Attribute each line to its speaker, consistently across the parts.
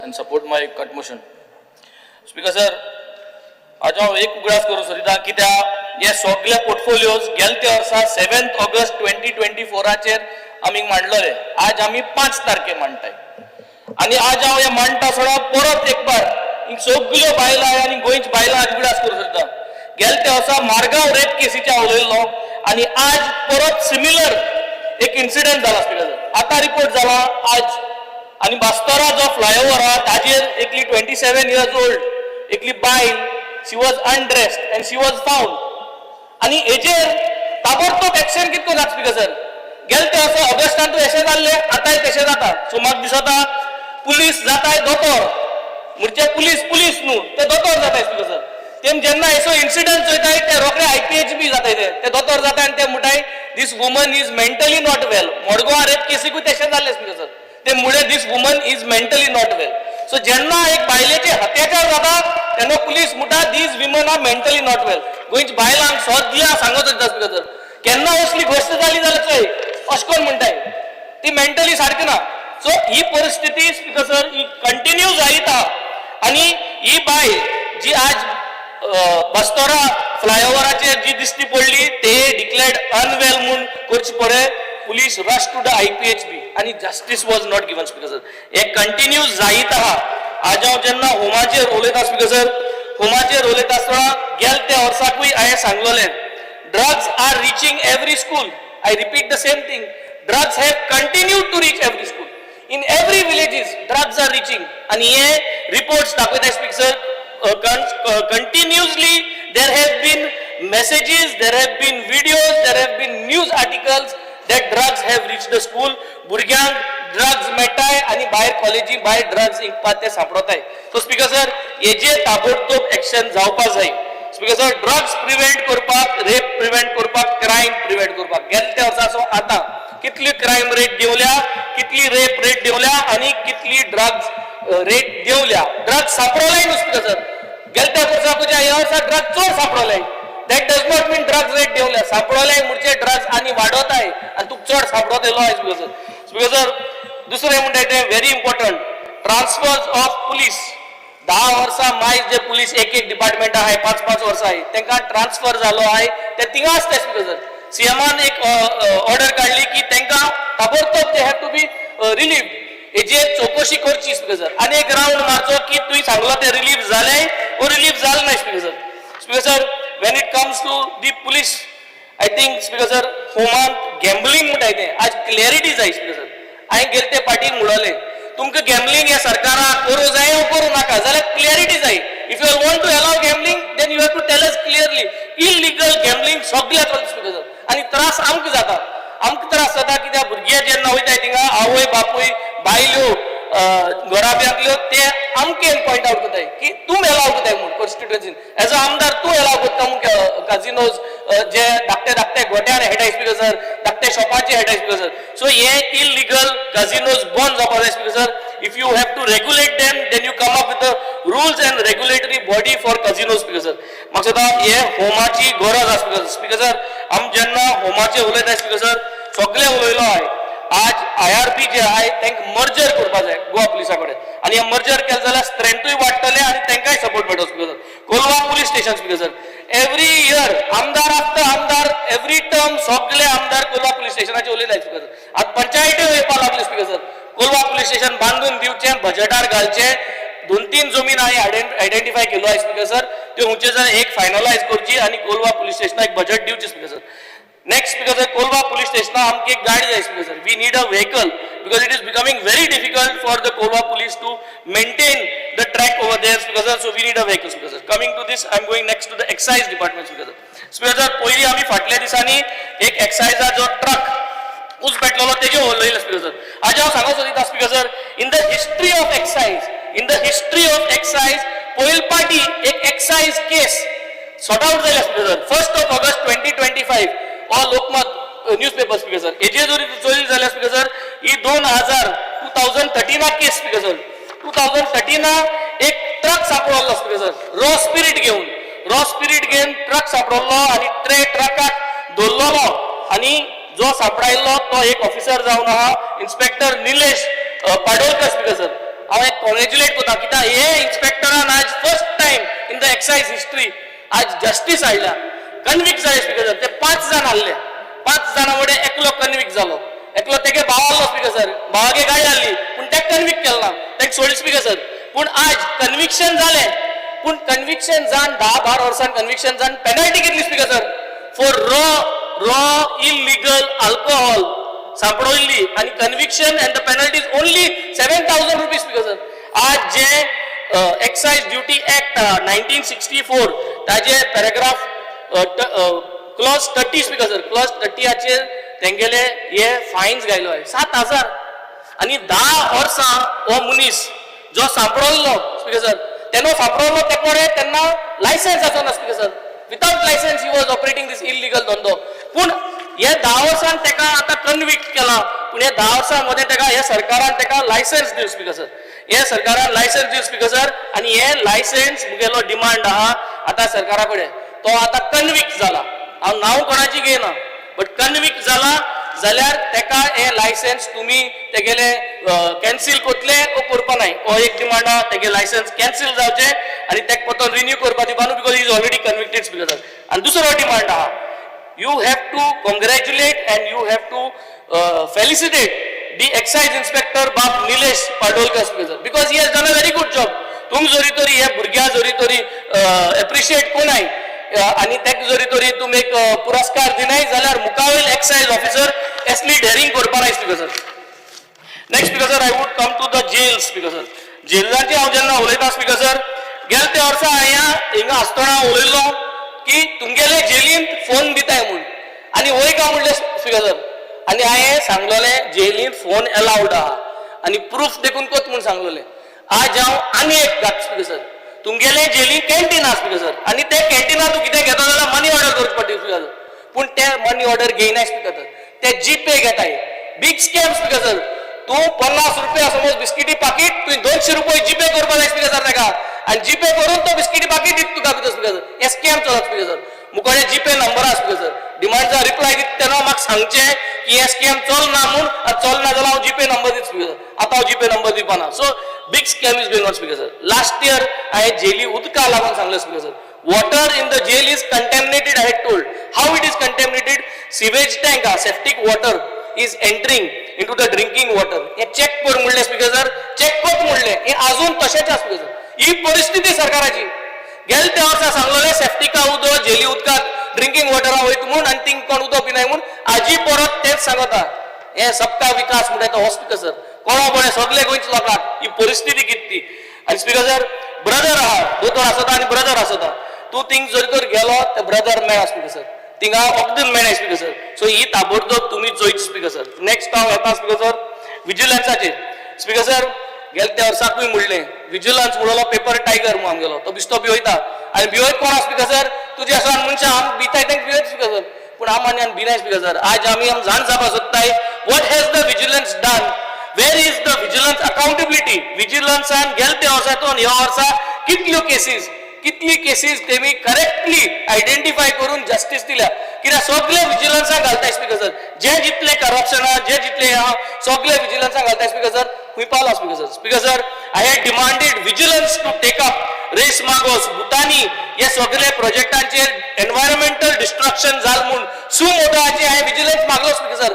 Speaker 1: And support my cut motion. Speaker sir, आज हांव एक उगडास करूं सोदिता, कित्याक हे सगळे पोर्टफोलियोज गेले ते वर्सा 7 ऑगस्ट 2024 आचेर आमी मांडलेले. आज आमी 5 तारखे मांडटाय आनी आज हांव हे मांडटा आसतना परत एक बार ही सगल्यो बायलां आनी गोंयची बायलां आज उगडास करूं सोदता. गेले ते वर्सा मारगांव रेप केसीचे हांव उलयल्लो आनी आज परत सिमिलर एक इन्सिडंट जाला स्पीकर सर. आतां रिपोर्ट जाला आज आनी बास्तोरा जो फ्लायओवर आहा, ताजेर एकली 27 इयर्स ओल्ड एकली बायल, she was undressed and she was found. आनी हेजेर ताबडतोब एक्शन कितको जाता स्पीकर सर? गेले ते वर्सा ऑगस्टान तशें जाल्लें, आतांय तशें जाता. सो म्हाका दिसता पुलीस जाताय दोतोर, म्हणजे पुलीस पुलीस न्हू, ते दोतोर जाताय स्पीकर सर. ते जेन्ना असो इन्सिडंट चोयताय, ते रोखडे आयपीएचबी जाताय, ते ते दोतोर जाताय आनी ते म्हणटाय, "This woman is mentally not well." Margao rape केसीकूय तशें जाल्लें स्पीकर सर. ते मुळे, "This woman is mentally not well." So जेन्ना एक बायलेचे अत्याचार जाता, तेन्ना पुलीस म्हणटा, "These women are mentally not well." गोंयच्या बायलांक सगळ्या सांगत वयता स्पीकर सर, केन्ना असली गोश्ट जाली जाल्यार चोय, अशें कोण म्हणटाय, ती मेंटली सारकी ना. सो ही परिस्थिती स्पीकर सर, ही कंटिन्यू जायत आहा. आनी ही बायल जी आज बस्तोरा फ्लायओवराचेर जी दिश्टी पडली, ते डिक्लेअर्ड अनवेल म्हूण करचे पडे. Police rush to the IPHB आनी justice was not given, Speaker sir. हे कंटिन्यू जायत आहा. आज हांव जेन्ना होमाचेर उलयता स्पीकर सर, होमाचेर उलयता आसतना गेल त्या वर्साकूय हांवें सांगलोलें, drugs are reaching every school. I repeat the same thing, drugs have continued to reach every school. In every villages drugs are reaching. आणि हे रिपोर्ट्स दाखयता speaker sir. Continuously there have been messages, there have been videos, there have been news articles that drugs have reached the school. भुरग्यांक drugs मेळटाय आनी भायर कॉलेजी भायर drugs विकपाक ते सांपडताय. सो स्पीकर सर, हेजेर ताबडतोब एक्शन जावपा जाय स्पीकर सर. ड्रग्ज प्रिव्हेंट करपाक, रेप प्रिव्हेंट करपाक, क्रायम प्रिव्हेंट करपाक, गेले ते वर्सा सो आतां कितली क्रायम रेट देंवल्या, कितली रेप रेट देंवल्या आनी कितली ड्रग्ज रेट देंवल्या? ड्रग्ज सांपडलाय न्हू स्पीकर सर. गेले त्या वर्सा तुज्या ह्या वर्सा ड्रग्ज चड सांपडलाय. That does not mean drugs rate देंवल्या. सांपडलाय म्हणजे ड्रग्ज आनी वाडोताय आनी तुका चड सांपडत येयलो आहा स्पीकर सर. स्पीकर सर, दुसरें म्हणटा तें very important, transfers of police. 10 वर्सां मायज जे पुलीस एक एक डिपार्टमेंट आहाय, पांच पांच वर्सां आहाय, तांकां ट्रान्सफर जालो आहाय, ते थिंगा आसता स्पीकर सर. सीएमान एक ऑर्डर काडली की तांकां ताबडतोब they have to be relieve. हेजेर चौकशी करची स्पीकर सर आनी एक रावंड मारचो की तुवें सांगलो ते रिलीफ जाले वो रिलीफ जालें ना speaker sir. Speaker sir, when it comes to the police, I think, Speaker sir, होमांत gambling म्हणटाय तें आज क्लॅरिटी जाय स्पीकर सर. हांवें गेले ते पाटी म्हणलें, तुमकां गॅम्बलिंग ह्या सरकाराक करूं जाय वो करूं नाका जाल्यार क्लॅरिटी जाय. If you want to allow gambling, then you have to tell us clearly. Illegal gambling सगळ्या चलता स्पीकर सर आनी त्रास आमकां जाता. आमकां त्रास जाता कित्याक भुरगे जेन्ना वयताय थिंगा, आवय बापूय, बायल्यो, घराब्यांतल्यो ते आमकां पॉयंट आउट करताय की तूं एलाव करताय म्हूण कॉन्स्टिट्युएन्सीन, एज अ आमदार तूं एलाव करता म्हूण काजिनोज जे धाकटे धाकटे गोट्यान खेळटाय स्पीकर सर, धाकटे शॉपाचे खेळटाय स्पीकर सर. सो हे इलिगल काजिनोज बंद जावपा जाय speaker sir. If you have to regulate them, then you come up with rules and regulatory body for casino, Speaker sir. म्हाका दिसता हे होमाची गरज आसा स्पीकर. स्पीकर सर, आमी जेन्ना होमाचे उलयता स्पीकर सर, सगळे उलयलो आहाय. आज आयआरबी जे आहाय, तांकां मर्जर करपा जाय गोवा पुलिसा कडेन आनी हे मर्जर केलें जाल्यार स्ट्रेंथूय वाडटलें आनी तांकांय सपोर्ट मेळटलो speaker sir. Colva police station, speaker sir, every year आमदार आफ्टर आमदार, एवरी टर्म सगळे आमदार कोलवा पुलीस स्टेशनाचे उलयता स्पीकर सर. आतां पंचायती येवपाक लागले speaker sir. Colva police station बांदून दिवचें, बजेटार घालचें. दोन तीन जमीन हांवें आयडेंटिफाय केलो आहा स्पीकर सर. त्यो खंयचे जर एक फायनलायज करची आनी कोलवा पुलीस स्टेशनाक बजेट दिवचें speaker sir. Next, speaker sir, Colva police स्टेशना आमकां एक गाडी जाय speaker sir. We need a vehicle because it is becoming very difficult for the Colva police to maintain the track over there, Speaker sir. So we need a vehicle, Speaker sir. Coming to this, I am going next to the excise department, Speaker sir. Speaker sir, पयलीं आमी फाटल्या दिसांनी एक एक्सायजा जो truck ऊस पेटलेलो तेजे उलयले speaker sir. आज हांव सांगूंक सोदिता speaker sir, in the history of excise, in the history of excise, पयले पाटी एक एक्सायज केस सॉर्ट आउट जाले speaker sir. 1 August 2025 हो Lokmat news paper speaker sir. हेजेर जरी चोयली जाल्यार स्पीकर सर, ही दोन हजार 2013 case speaker sir. 2013 एक ट्रक सापडलो स्पीकर सर, रॉ स्पिरीट घेवन, रॉ स्पिरीट घेवन ट्रक सापडलो आनी ते ट्रकाक धरलेलो आनी जो सापडायल्लो तो एक ऑफिसर जावन आहा, इन्स्पेक्टर निलेश पाडोलकर स्पीकर सर. हांव एक कॉंग्रेच्युलेट करता, कित्याक हे इन्स्पेक्टरान आज first time in the excise history आज जस्टीस हाडल्या. कन्विक्ट जाले स्पीकर सर. ते पांच जाण आहले, पांच जाणां मदें एकलो कन्विक्ट जालो, एकलो तेगे भाव आहलो स्पीकर सर. भावागे गाडी आहली, पूण तेका कन्विक्ट केलो ना, तेका सोडले स्पीकर सर. पूण आज कन्विक्शन जालें, पूण कन्विक्शन जावन 10-12 वर्सान कन्विक्शन जावन पेनल्टी कितली speaker sir? For raw illegal alcohol सांपडवल्ली आनी conviction and the penalty is only ₹7,000, speaker sir. आज जे Excise Duty Act 1964, ताजे paragraph clause 30, speaker sir, clause 30याचेर तेंगेले हे फायन्स घायलो आहे 7,000 आनी 10 वर्सां हो मनीस जो सांपडलो स्पीकर सर, तेन्ना सांपडलो ते पळय तेन्ना लायसन्स आसना speaker sir. Without license he was operating this illegal धंदो. पूण हे 10 वर्सान तेका आतां कन्विक्ट केला, पूण हे 10 वर्सां मदें तेका हे सरकारान तेका लायसन्स दिव स्पीकर सर. हे सरकारान लायसन्स दिव स्पीकर सर. आनी हे लायसन्स मुगेलो डिमांड आहा आतां सरकारा कडेन. तो आतां कन्विक्ट जाला, हांव नांव कोणाची घेयना, बट कन्विक्ट जाला जाल्यार तेका हे लायसन्स तुमी तेगेले कॅन्सील करतले ओ करपा नाय, हो एक डिमांड आहा. तेगे लायसन्स कॅन्सील जावचें आनी तेका परतून रिन्यू करपा दिवपा न्हू, because is already convicted, speaker sir. आनी दुसरो डिमांड आहा, you have to congratulate and you have to felicitate the excise inspector Bab Nilesh Padolkar, speaker sir, because he has done a very good job. तुम जरी तरी हे भुरग्या जरी तरी एप्रिशिएट कोनाय आनी तेका जरी तरी तुमी एक पुरस्कार दिनाय जाल्यार मुखावयल एक्सायज ऑफिसर असली डेरिंग करपा नाय, speaker sir. Next, speaker sir, I would come to the jail, speaker sir. जेलाची हांव जेन्ना उलयता स्पीकर सर, गेले त्या वर्सा हांवें हिंगा आसतना उलयल्लो की तुमगेले जेलींत फोन दिताय म्हूण आनी वय काय म्हणलें स्पीकर सर. आनी हांवें सांगलोलें जेलींत फोन एलावड आहा आनी प्रूफ देखून कोत म्हूण सांगलोलें. आज हांव आनी एक घात स्पीकर सर, तुमगेले जेलीन कॅन्टीन आहा स्पीकर सर, आनी ते कॅन्टिनान तूं कितें घेता जाल्यार मनी ऑर्डर करचें पडटा स्पीकर सर. पूण ते मनी ऑर्डर घेयनाय स्पीकर सर, ते जी पे घेताय. Big scam, speaker sir. तूं 50 रुपया समज बिस्किटी पाकीट, तुवें 200 रुपये जी पे करपाक जाय स्पीकर सर ताका, आनी जी पे करून तो बिस्किटी पाकीट दिता तुका भितर स्पीकर सर. हे स्कॅम चलत स्पीकर सर. मुखार जी पे नंबर आहा स्पीकर सर. डिमांडचा रिप्लाय दिता तेन्ना म्हाका सांगचें की हे स्कॅम चलना म्हूण, आनी चलना जाल्यार हांव जी पे नंबर दिता स्पीकर सर. आतां हांव जी पे नंबर दिवपा ना. So big scam is going on, speaker sir. Last year हांवें जेली उदका लागून सांगलें, speaker sir, water in the jail is contaminated. I had told how it is contaminated. Sewage tank, septic water is entering into the drinking water. हे check कर म्हणलें speaker sir, check कर म्हणलें, हे अजून तशेंच आसा स्पीकर सर. ही परिस्थिती सरकाराची. गेले त्या वर्सा सांगलेलें सेफ्टिका उदक जेली उदकाक ड्रिंकींग वॉटरा वयता म्हूण आनी थिंग कोण उदक पिनाय म्हूण, आजी परत तेच सांगता. हे सबका विकास म्हणटा तो हो स्पीकर सर. कोणा बरें सगळे गोंयच्या लोकांक ही परिस्थिती कितें ती. आनी स्पीकर सर, ब्रदर आहा, दोतोर आसता आनी ब्रदर आसता. तूं थिंग जरी तर गेलो ते ब्रदर मेळा स्पीकर सर, थिंगा वखद मेळ्ळें स्पीकर सर. सो ही ताबडतोब तुमी चोयची स्पीकर सर. नेक्स्ट हांव येता स्पीकर सर विजिलन्साचेर. स्पीकर सर, गेले त्या वर्साकूय म्हणलें, विजिलन्स म्हणलो पेपर टायगर म्हणून आमगेलो, तो बिस्तो भिवयता. आनी भिवयत कोण आसा स्पीकर सर? तुजे आसा मनशां आम भिताय तांकां भिवयत स्पीकर सर. पूण आम आनी भिनाय स्पीकर सर. आज आमी आम जाण जावपाक सोदताय, what has the vigilance done? Where is the vigilance accountability? विजिलन्सान गेले त्या वर्सा ह्या वर्सा कितल्यो केसीस, कितली केसीस तेमी करेक्टली आयडेंटिफाय करून जस्टीस दिल्या? कित्याक सगळे विजिलन्साक घालताय स्पीकर सर. जे जितले करप्शन आहा, जे जितले आहा, सगळे विजिलन्साक घालताय स्पीकर सर. खंय पावला speaker sir? Speaker sir, I had demanded vigilance to take up Reis Magos, Bhutani हे सगळे प्रोजेक्टांचेर एनवायरमेंटल डिस्ट्रक्शन जाल म्हूण सुमोटोचे हांवें vigilance मागलो, speaker sir,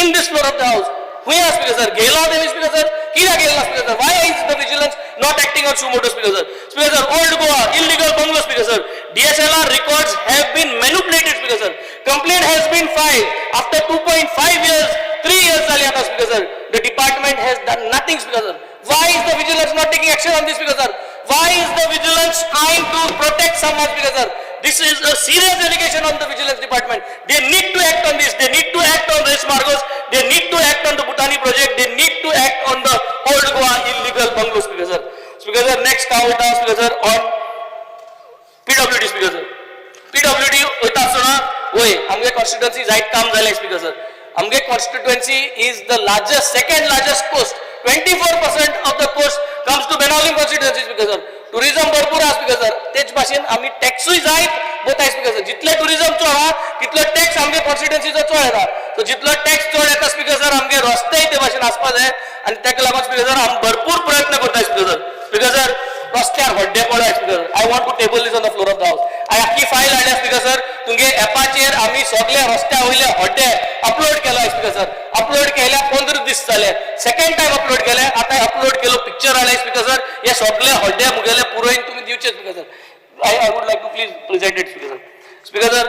Speaker 1: in this floor of the house. खंय आहा स्पीकर सर? घेयला तेमी स्पीकर सर? कित्याक घेयला speaker sir? Why is the vigilance not acting on suo moto, speaker sir? Speaker sir, Old Goa illegal bungalow, speaker sir, DSLR records have been manipulated, speaker sir. Complaint has been filed after 2.5 years, 3 years जाली आता, speaker sir. The department has done nothing, speaker sir. Why is the vigilance not taking action on this, speaker sir? Why is the vigilance trying to protect someone, speaker sir? This is a serious allegation on the vigilance department. They need to act on this. They need to act on Reis Magos. They need to act on the Bhutani project. They need to act on the Old Goa illegal bungalow, speaker sir. Speaker sir, next हांव वयता speaker sir on PWD, speaker sir. PWD वयता आसतना वय आमगे constituency जायत काम जालें speaker sir. आमगे constituency is the largest, second largest coast. 24% of the coast comes to Benaulim constituency, speaker sir. Tourism भरपूर आहा स्पीकर सर. तेच भाशेन आमी टॅक्सूय जायत वताय स्पीकर सर. जितले टुरिझम चड आहा तितलो टॅक्स आमगे कॉन्स्टिट्युएन्सीचो चड येता. सो जितलो टॅक्स चड येता स्पीकर सर, आमगे रस्तेय ते भाशेन आसपा जाय. आनी ताका लागून स्पीकर सर, आमी भरपूर प्रयत्न करता. स्पीकर सर, स्पीकर सर, रस्त्यार हड्डे पडला. Speaker, I want to table this on the floor of the house. हांवें आख्खी फायल हाडल्या. स्पीकर सर, तुमगे एपाचेर आमी सगळे रस्त्या वयले हड्डे अपलोड केला. स्पीकर सर, अपलोड केल्या 15 दीस जाले. सेकंड टायम अपलोड केले. आतां अपलोड केलो, पिक्चर हाडले. स्पीकर सर, हे सगळे हड्डे मुगेले पुरोयन तुमी दिवचे. Speaker sir, I would like to please present it, Speaker sir. Speaker sir,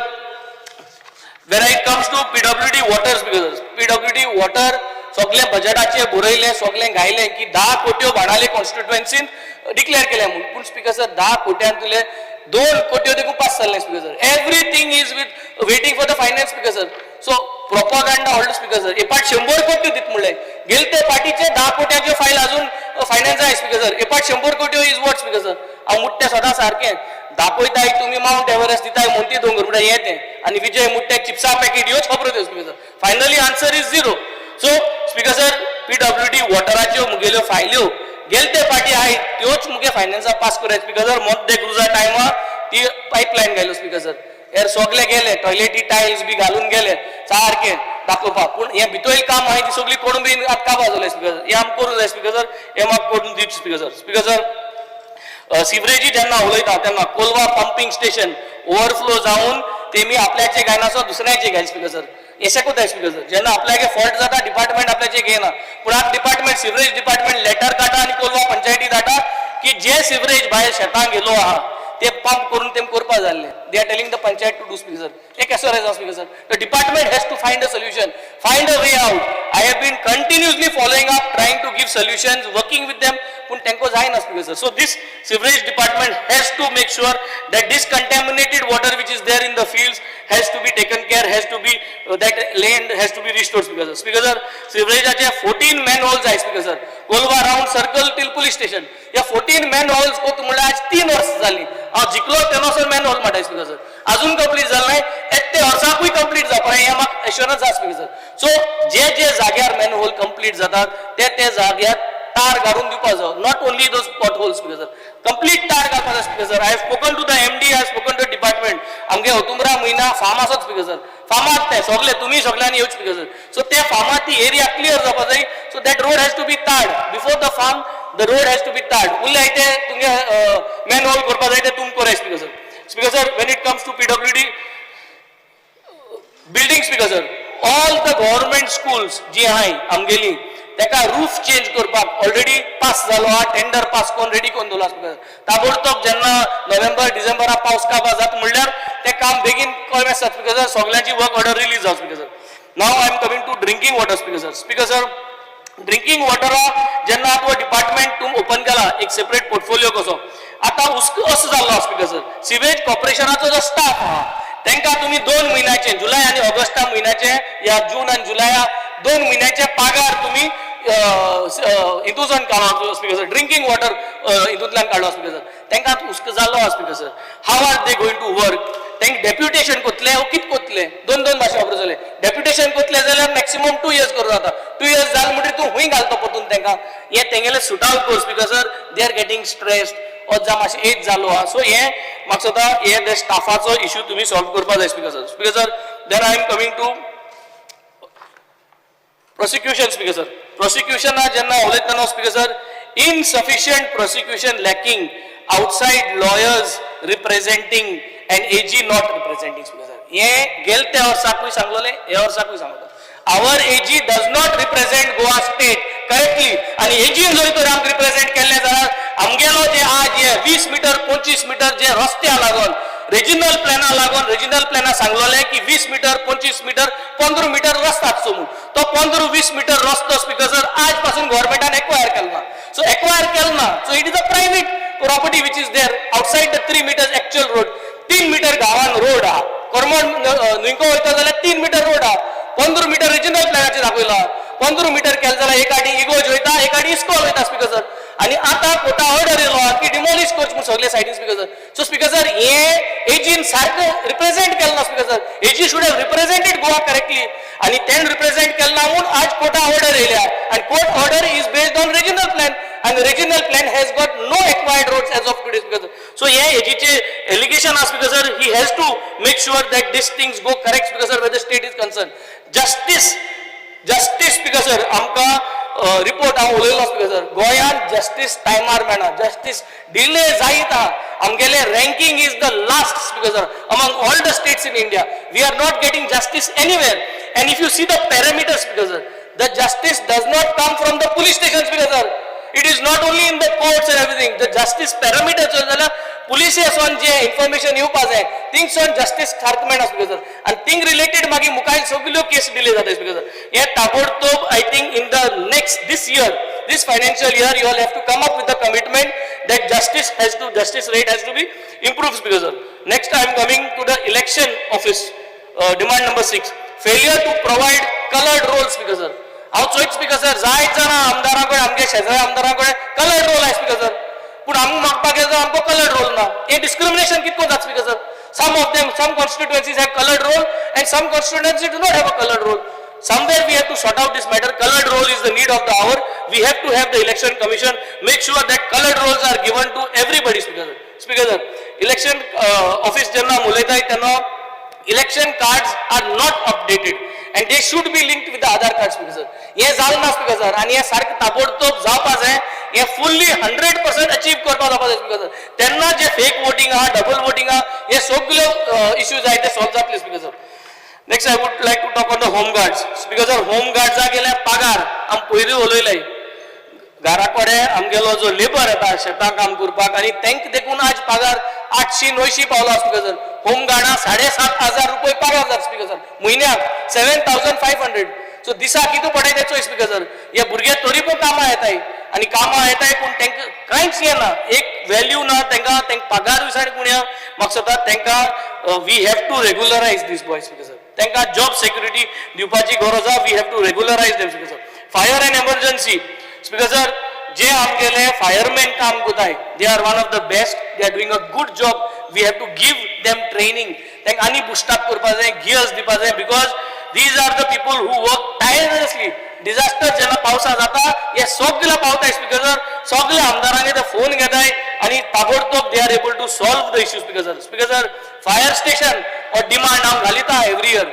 Speaker 1: when it comes to PWD water, speaker sir, PWD water सगळे बजेटाचे बरयले, सगळे घायले की 10 कोट्यो बाणावले कॉन्स्टिट्युएन्सीन डिक्लेअर केले म्हणून. पूण स्पीकर सर, 10 कोट्यांतले 2 कोट्यो देखून पास जाल्ले. Speaker sir, everything is with waiting for the finance. Speaker sir, so propaganda व्हडलो. Speaker sir, एक पाट 100 कोट्यो दित म्हणले, गेले ते पाटीचे 10 कोट्याच्यो फायल अजून फायनान्स आहे. स्पीकर सर, एक पाट 100 कोट्यो is what? Speaker sir, हांव मुट्टे सदां सारकें दाखयताय तुमी, मावंट एव्हरेस्ट दिताय, मोंती दोंगर म्हणटा हें तें आनी विजय मुट्ट्याक चिप्सा पॅकेट, ह्योच खबरो त्यो. Speaker sir, finally answer is zero. So speaker sir, PWD वॉटराच्यो मुगेल्यो फायल्यो गेले ते पाटी आहाय, त्योच मुगे फायनान्सा पास कराय. स्पीकर सर, मोंत दे क्रुजा टायमार ती पायपलायन घायलो. स्पीकर सर, हेर सगळे गेले, टॉयलेटी टायल्स बी घालून गेले सारके दाखोवपाक, पूण हें भितर काम आहाय ती सगळी करून बी आतां काबार जालें. स्पीकर सर, हें आमकां करूंक जाय. स्पीकर सर, हें म्हाका करून दिवचें. स्पीकर सर, स्पीकर सर, सिवरेजी जेन्ना उलयता तेन्ना कोलवा पंपिंग स्टेशन ओवरफ्लो जावन तेमी आपल्याचे घायनासो, दुसऱ्याचे घाय. स्पीकर सर, अशें कोताय. स्पीकर सर, जेन्ना आपल्यागे फॉल्ट जाता, डिपार्टमेंट आपल्याचे घेयना, पूण आतां डिपार्टमेंट, सिवरेज डिपार्टमेंट लेटर काडटा आनी कोलवा पंचायती धाडटा की जे सिवरेज भायर शेतांक गेलो आहा ते पंप करून ते करपा जाल्ले. They are telling the panchayat to do. Speaker sir, हे कसो जायना? Speaker sir, the department has to find a solution, find a way out. I have been continuously following up, trying to give solutions, working with them, पूण तांकां जायना. Speaker sir, so this sewerage department has to make sure that this contaminated water which is there in the fields has to be taken care, has to be that land has to be restored. Speaker sir, speaker sir, सिवरेजाचे 14 manholes आहे. Speaker sir, Colva round circle till police station, ह्या 14 मॅनहोल्स कोत म्हणल्यार आज 3 वर्स जाली. हांव जिखलो तेन्ना manhole म्हणटा. स्पीकर सर, अजून कंप्लीट जालें नाही, येते वर्साकूय कंप्लीट जावपा हें म्हाका एश्योरन्स आसा. स्पीकर सर, सो जे जे जाग्यार मॅनहोल कंप्लीट जातात, ते ते जाग्यार तार घालून दिवपा जाय. Not only those pot holes, speaker sir, complete तार घालपा जाय. Speaker sir, I have spoken to the MD, I have spoken to department. आमगे औतुंबरा म्हयना फार्म आसात. स्पीकर सर, फार्मात ते सगळे तुमी सगळ्यांनी येवचे. स्पीकर सर, सो ते फार्मात ती एरिया क्लियर जावपा जाय, so that road has to be tarred. Before the farm, the road has to be tarred. उरले ते तुमगे मॅन होल करपा जाय, ते तुमी कराय. Speaker sir, speaker sir, when it comes to PWD building, speaker sir, all the government schools जी आहाय आमगेली, तेका रूफ चेंज करपाक ऑलरेडी पास जालो आहा, टेंडर पास करून रेडी करून दवरला. स्पीकर, ताबडतोब जेन्ना नोव्हेंबर डिसेंबरा पावस काबार जाता म्हणल्यार तें काम बेगीन कळ्ळें आसता. स्पीकर सर, सगळ्यांची वर्क ऑर्डर रिलीज जावं. Speaker sir, now I am coming to drinking water. Speaker sir, speaker sir, drinking वॉटरा जेन्ना आतां डिपार्टमेंट तूं ओपन केला, एक सेपरेट पोर्टफोलिओ कसो, आतां हुस्को असो जाल्लो. स्पीकर सर, सिवेज कॉर्पोरेशनाचो जो स्टाफ आहा, तांकां तुमी 2 म्हयन्याचे, जुलय आनी ऑगस्टा म्हयन्याचे या जून आनी जुलया 2 म्हयन्याचे पगार तुमी हितून काडलो. स्पीकर सर, ड्रिंकींग वॉटर हितूंतल्यान काडलो. स्पीकर सर, तांकां आतां हुस्को जाल्लो आहा. Speaker sir, how are they going to work? तांकां डेप्युटेशन कोतले ओ कित कोतले? दोन दोन भाशे वापरू जाले. डेप्युटेशन कोतले जाल्यार मॅक्सिमम 2 इयर्स करूं जाता. 2 इयर्स जाले म्हणटकीर तूं हुंय घालतो परतून तांकां? हें तेंगेलें सुटाव कर. Speaker sir, they are getting stressed जावं मातशें एज जालो आहा. सो हें म्हाका दिसता, हे ते स्टाफाचो इशू तुमी सॉल्व करपा जाय. Speaker sir, speaker sir, then I am coming to prosecution. Speaker sir, prosecution जेन्ना उलयतना, speaker sir, insufficient prosecution, lacking outside lawyers representing and AG not representing. Speaker sir, हे गेल त्या वर्साकूय सांगलोले, हे वर्साकूय सांगलो, our AG does not represent Goa state correctly. आणि एजीन जर तर आमकां रिप्रेझेंट केल्लें जाल्यार आमगेलो जे आज हे 20 मिटर, 25 मिटर जे रस्त्या लागून, रिजनल प्लॅना लागून, रिजनल प्लॅना सांगलोले की 20 मिटर, 25 मिटर, 15 मिटर रस्ता आसचो म्हणून, तो 15-20 मिटर रस्तो, स्पीकर सर, आज पासून गव्हर्मेंटान एक्वायर केलो ना. सो एक्वायर केलो ना, so it is a private property which is there outside the 3 meters actual road. 3 meter गांवान रोड आहा, करमण न्हंयको वयता जाल्यार 3 मिटर रोड आहा. 15 मिटर रिजनल प्लॅनाचेर दाखयला. 15 मिटर केलें जाल्यार एक आडी इगोज वयता, एक आडी इस्कॉल वयता. स्पीकर सर, आनी आतां कोर्टा ऑर्डर येयलो आहा की डिमॉलिश करचें म्हूण सगळे सायडीन. Speaker sir, so speaker sir, हे एजीन सारकें रिप्रेझेंट केलें ना. Speaker sir, AG should have represented Goa correctly आनी तेण रिप्रेझेंट केलें ना म्हूण आज कोर्टा ऑर्डर येयल्या आनी court order is based on regional plan and regional plan has got no acquired roads as of today. Speaker sir, so हे एजीचे allegation आसा. Speaker sir, he has to make sure that these things go correct. Speaker sir, where the state is concerned, justice, justice, speaker sir, आमकां report हांव उलयलो speaker sir. गोंयांत justice टायमार मेळना, justice delay जायत आहा. आमगेले ranking is the last, Speaker sir, among all the states in India. We are not getting justice anywhere. And if you see the parameters, Speaker sir, the justice does not come from the police station, Speaker sir. It is not only in the courts and everything. The justice parameters जाल्यार पुलिसे जे information येवपा जाय, थिंगसून justice सारकें मेळना speaker sir. आनी thing related मागीर मुखार सगल्यो केस delay जाता स्पीकर सर. हे ताबडतोब, I think in the next this year, this financial year, you all have to come up with the commitment that justice rate has to be improved, Speaker sir. Next, I am coming to the election office. Demand number 6, failure to provide colored rolls, Speaker sir. हांव चोयत speaker sir, जायत जाणां आमदारां कडेन, आमगे शेजारी आमदारां कडेन coloured role आहा speaker sir, पूण आमकां मागपाक गेलो जाल्यार आमकां कलर्ड रोल ना. हे डिस्क्रिमिनेशन कितको जाता, Speaker sir? Some of them, some constituencies have colored roll and some constituency do not have a colored roll. Somewhere we have to sort out this matter. Colored roll is the need of the hour. We have to have the Election Commission make sure that colored rolls are given to everybody, Speaker sir. Speaker sir, election office जेन्ना उलयताय तेन्ना election cards are not updated and they should be linked with the Aadhaar card, Speaker sir. हे जालें ना speaker sir, आनी हे सारकें ताबडतोब जावपा जाय. हे फुल्ली 100% अचीव करपा जावपा जाय स्पीकर सर. तेन्ना जे फेक वोटींग आहा, डबल वोटींग आहा, हे सगल्यो इश्यूज आहाय ते सॉल्व जातले, Speaker sir. Next, I would like to talk on the home guards, Speaker sir. Home गार्ड्सा गेले पगार आम पयलीं उलयले. घरा कडेन आमगेलो जो लेबर येता शेतां काम करपाक आनी तांकां देखून आज पगार 800 900 पावला स्पीकर सर. होम गार्डा 7500 रुपये पगार जाता स्पीकर सर म्हयन्याक, 7500. सो दिसाक कितें पडटा तें चोय स्पीकर सर. हे भुरगे तरी पण कामां येताय आनी कामां येताय, पूण तांकां कांयच येना, एक व्हॅल्यू ना तांकां. तांकां पगारूय सारकें उण्या. म्हाका दिसता तांकां we have to regularize these boys, Speaker sir. तांकां जॉब सेक्युरिटी दिवपाची गरज आहा. We have to regularize them, Speaker sir. Fire and emergency, Speaker sir, जे आमगेले फायरमॅन काम करताय, they are one of the best. They are doing a good job. We have to give them training. तांकां आनी boost up करपा जाय, gears दिवपा जाय, because these are the people who work tirelessly. Disaster जेन्ना पावसा जाता, हे सगळे पावताय स्पीकर सर. सगळे आमदारांगे ते फोन घेताय आनी ताबडतोब they are able to solve the issue, Speaker sir. Speaker sir, fire station हो डिमांड हांव घालिता एवरी इयर.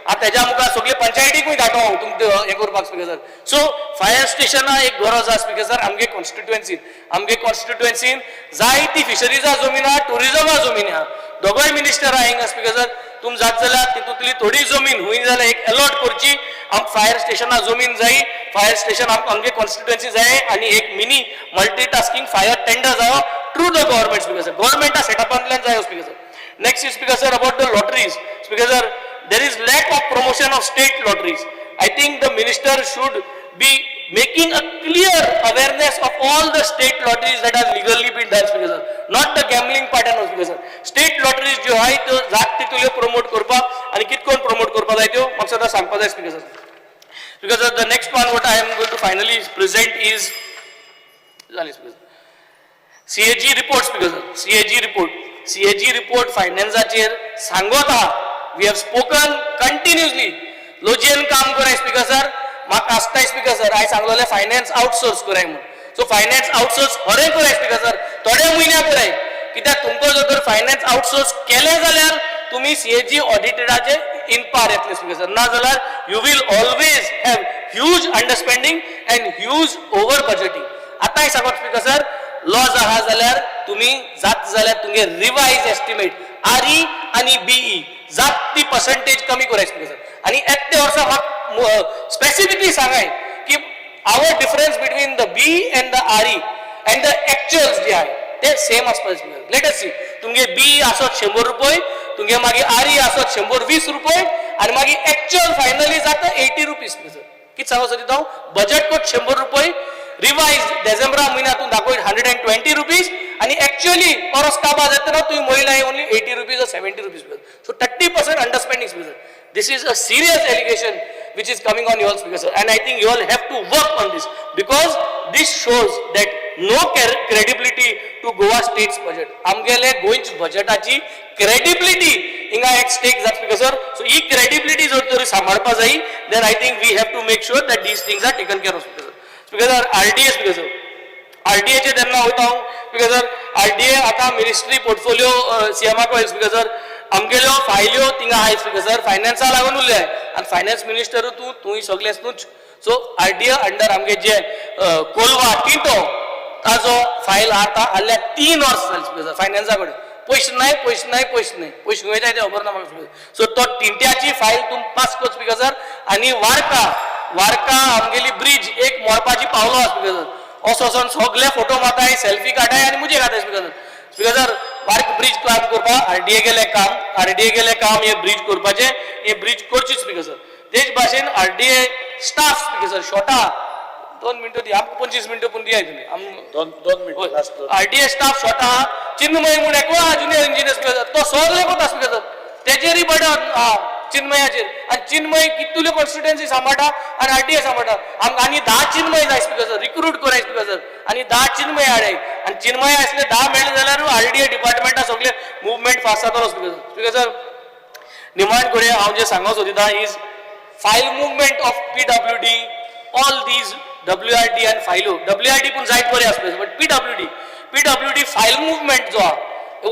Speaker 1: आतां तेज्या मुखार सगळे पंचायतीकूय धाडटा हांव तुमकां हें करपाक स्पीकर सर. सो फायर स्टेशना एक गरज आहा स्पीकर सर आमगे कॉन्स्टिट्युएन्सीन. आमगे कॉन्स्टिट्युएन्सीन जायती फिशरीजा जमीन आहा, टुरिजमा जमीन आहा. दोगोय मिनिस्टर आहा हिंगा स्पीकर सर. तुम जात जाल्यार तितूंतली थोडी जमीन हुंय जाल्यार एक अलॉट करची. आमकां फायर स्टेशना जमीन जाय, फायर स्टेशन आमकां आमगे कॉन्स्टिट्युएन्सी जाय आनी एक मिनी मल्टीटास्किंग फायर टेंडर जायो through the government, Speaker sir. गव्हर्मेंटा सेटअपांतल्यान जायो, Speaker sir. Next is, Speaker sir, about the lotteries. Speaker sir, there is lack of promotion of state lotteries. I think the minister should be making a clear awareness of all the state lotteries that are legally been done, Speaker sir. Not the gambling part and all, Speaker sir. State lotteries ज्यो आहाय त्यो जात तितल्यो promote करपाक आनी कित कोण promote करपाक जाय त्यो म्हाका सदां सांगपाक जाय, Speaker sir. Because the next one what I am going to finally present is जाली, Speaker sir. CAG report, Speaker sir. CAG report. CAG report फायनान्साचेर सांगत आहा. We have spoken continuously. लॉजियन काम कराय स्पीकर सर. म्हाका आसताय स्पीकर सर, हांवें सांगलोलें finance outsource कराय म्हणून. सो फायनान्स आउटसोर्स खरें कराय स्पीकर सर, थोड्या म्हयन्या कराय, कित्याक तुमकां जर तर फायनान्स आउटसोर्स केलें जाल्यार तुमी सीएजी ऑडिटराचे इन पार येतले स्पीकर सर. ना जाल्यार you will always have huge underspending and huge over budgeting. आतां सांगत स्पीकर सर, लॉज आहा जाल्यार तुमी जात जाल्यार तुमगे रिवायज एस्टिमेट आरई आनी बीई जात ती पर्संटेज कमी कराय स्पीकर सर. आनी येत्या वर्सा म्हाका स्पेसिफिकली सांगाय की our difference between the BE and the RE and the actuals जे आहे ते सेम आसपा जाय. Let us see, तुमगे बीई आसत 100 रुपये, तुमगे मागीर आरई आसत 120 रुपये आनी मागीर एक्च्युअल फायनली जाता 80 रुपीज. सर, कितें सांगो सोदिता हांव? बजेट कोट 100 रुपये, रिवायज डिसेंबरा म्हयन्यातून दाखय 120 रुपीज आनी एक्च्युअली परस काबार जातना तुवें मोयलाय only 80 rupees or 70 rupees. So 30% underspending. This is a serious allegation which is coming on you all, Speaker sir, and I think you all have to work on this, because this shows that no credibility to Goa state's budget. आमगेले गोंयच्या बजेटाची credibility हिंगा at stake जाता speaker sir. So ही credibility जर तरी सांबाळपा जाय, then I think we have to make sure that these things are taken care of, Speaker sir. Speaker sir, RDA, Speaker sir, आरडीएचे तेन्ना वयता हांव स्पीकर सर. आरडीए आतां ministry portfolio सीएमाक वयर speaker sir. आमगेल्यो फायल्यो थिंगा आहाय स्पीकर सर, फायनान्सा लागून उरले आनी फायनान्स मिनिस्टर तूं, तुवें सगळें तूंच सो आरडीए अंडर आमगे जे कोलवा टिटो ताजो फायल आतां हाडल्या 3 वर्स जाली स्पीकर सर, फायनान्सा कडेन पयशे नाय, पयशे नाय, पयशे नाय, पयशे खंय जाय ते खबर ना म्हाका. सो तो टिंट्याची फायल तुम पास कर स्पीकर सर. आनी वार्का, वार्का आमगेली ब्रिज एक मोडपाची पावलो आसा स्पीकर सर. असो वचोन सगळे फोटो मारताय, सेल्फी काडाय आनी मुजे घाताय स्पीकर सर. स्पीकर सर, वार्क ब्रिज काम करपाक आरडीए गेले काम, आरडीए गेले काम हे ब्रिज करपाचे, हे ब्रिज करची स्पीकर सर. तेच भाशेन आरडीए स्टाफ स्पीकर सर, शॉर्टा 2 मिनटं दी आमकां, 25 मिनटं पूण दियाय तुमी आम.
Speaker 2: 2 2 minute last 2.
Speaker 1: RDA staff short आहा. चिन्मय म्हूण एकलो आहा ज्युनियर इंजिनियर स्पीकर सर, तो सगळे कोता स्पीकर सर. तेजेरय बर्डन आहा चिन्मयाचेर आनी चिन्मय कितल्यो कॉन्स्टिट्युएन्सी सांबाळटा आनी आरडीए सांबाळटा. आमकां आनी 10 चिन्मय जाय स्पीकर सर, रिक्रूट कराय स्पीकर सर आनी 10 चिन्मय हाडाय. आनी चिन्मय आसले 10 मेळ्ळे जाल्यार आरडीए डिपार्टमेंटा सगळे मुवमेंट फास्ट जातलो स्पीकर सर. स्पीकर सर, निमाण कडेन हांव जे सांगूंक सोदिता is file movement of PWD, all these WRD आनी फायलो. डब्ल्यू आर डी पूण जायत बरें आसलें, but PWD, PWD file movement जो आहा,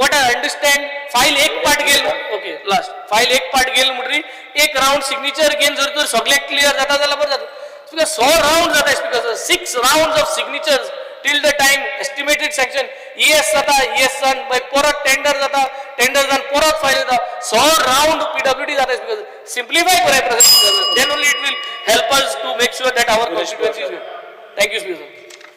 Speaker 1: what I understand, file एक पार्ट गेल, ओके लास्ट, फायल एक पार्ट गेल म्हणटरी एक राउंड सिग्नेचर घेवन जर तर सगळें क्लियर जाता जाल्यार बरें जाता. स्पीकर, 100 राउंड जाता speaker, six round of signatures till the time estimated sanction ES जाता, इएस जावन मागीर परत टेंडर जाता, टेंडर जावन परत फायल जाता. 100 राउंड पीडब्ल्यूडी जाता स्पीकर. सिम्प्लिफाय कराय process, then only it will help us to make sure that our constituency. Thank you, speaker.